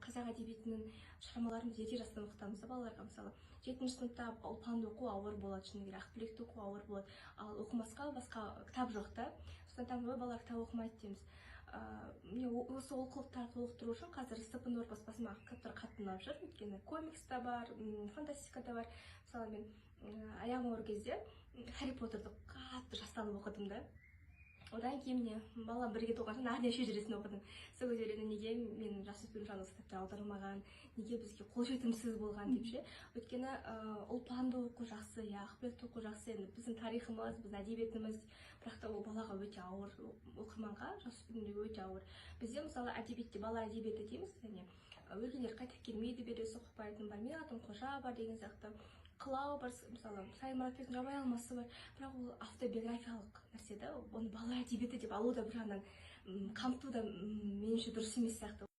Қазақ әдебиетінің шығармаларын біз ерте жастан оқытамыз да балаларға. Мысалы, жетінші сыныпта Ұлпанды оқу ауыр болады, шыны керек, Ақбілекті оқу ауыр болады, ал оқымасқа басқа кітап жоқ та. Сондықтан «Ой, балалар кітап оқымайды» дейміз. Міне, осы олқылықтарды толықтыру үшін қазір СП Нұр баспасы маған кітаптар қатты ұнап жүр, өйткені комикс та бар, фантастика да бар. Мысалы, мен аяғым ауыр кезде Харри Поттерді қатты жастанып оқыдым да. Одан кейін, міне, балам бірге толған соң, Нарния шежіресін оқыдым. Сол кезде ойладым: неге мен жасөспірім шағымда кітаптар аударылмаған, неге бізге қолжетімсіз болған деп ше. Өйткені Ұлпанды оқу жақсы, иә, Ақбілекті оқу жақсы, енді біздің тарихымыз, біздің әдебиетіміз, бірақ та ол балаға өте ауыр, оқырманға, жасөспірімдерге өте ауыр. Бізде, мысалы, әдебиетте балалар әдебиеті дейміз, яғни «Өлгендер қайтып келмейді» бересі Соқпақбаевтың бар, «Менің атым Қожа» бар деген сияқты, «Қылау» бар, мысалы, Саид Мұратбектің «Жабайы алмасы» бар, бірақ ол автобиографиялық нәрсе да. Оны балалар әдебиеті деп алу да бір жағынан қамту да, меніңше, дұрыс емес сияқты.